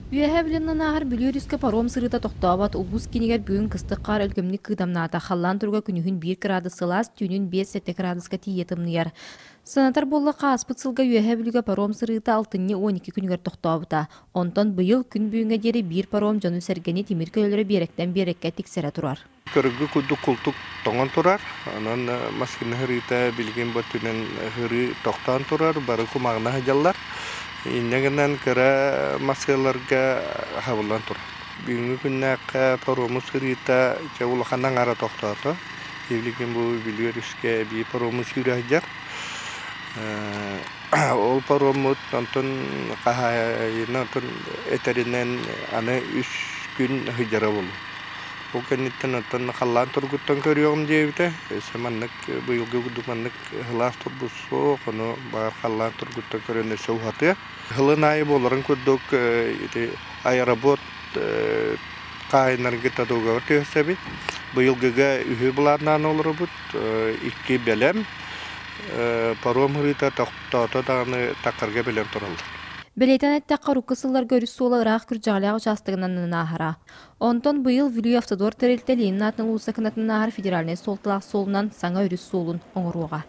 Үөһээ Бүлүүнэн ааһар Бүлүү өрүскэ паром сырыыта тохтообот. Улуус киинигэр бүгүн кыстык хаар өлгөмнүк кыыдамнаата. Халлаан туруга күнүһүн 1 кыраадыс сылаас, түүнүн 5-7 кыраадыска тиийэ тымныйар. Санатар буоллахха, ааспыт сылга Үөһээ Бүлүүгэ паром сырыыта алтынньы 12 күнүгэр тохтообута. Онтон быйыл күн бүгүҥҥэ диэри биир паром дьону-сэргэни тимир көлөлөрө биэрэктэн биэрэккэ тиксэрэ турар. Көргү курдук култук тоҥон турар. Онон массыына сырыыта билигин бу өттүнэн сырыы тохтоон турар, бары кумаҕына сылдьаллар. Инньэ гынан кыра массыыларга хабыллан турар. Бүгүҥҥү күннээххэ парому сырыыта чэ улахан аҥара тохтоото. Билигин бу Бүлүү өрүскэ эбии парому сүүрэ сылдьар. Ол пароммут онтон хаһаайына онтон этэринэн аны үс күн сылдьара буолуо. Ол кэнниттэн оттон халлаан тургуттан көрүөҕүм диэбитэ. Өссө маннык быйылгы курдук маннык ыһылаах турбут суох, ону баҕар халлаан тургуттан көрөн өссө уһатыа. Сылын аайы буоларын курдук ити аэробот хаһаайыннарга договор түһэрсэбит. Быйылгыга үһү былааннаан олоробут, икки бэлэм, паром ырыыта тохтоото даҕаны таккарга бэлэм тураллар. Бэлиэтээн эттэххэ, урукку сылларга өрүс суола ыраах Күрдьэҕэлээх учаастагынан ааһара. Онтон быйыл Бүлүү Автодор тэрилтэ Ленин аатынан уулусса кынатын ааһар федеральнай суолталаах суолунан саҥа өрүс суолун оҥоруоҕа.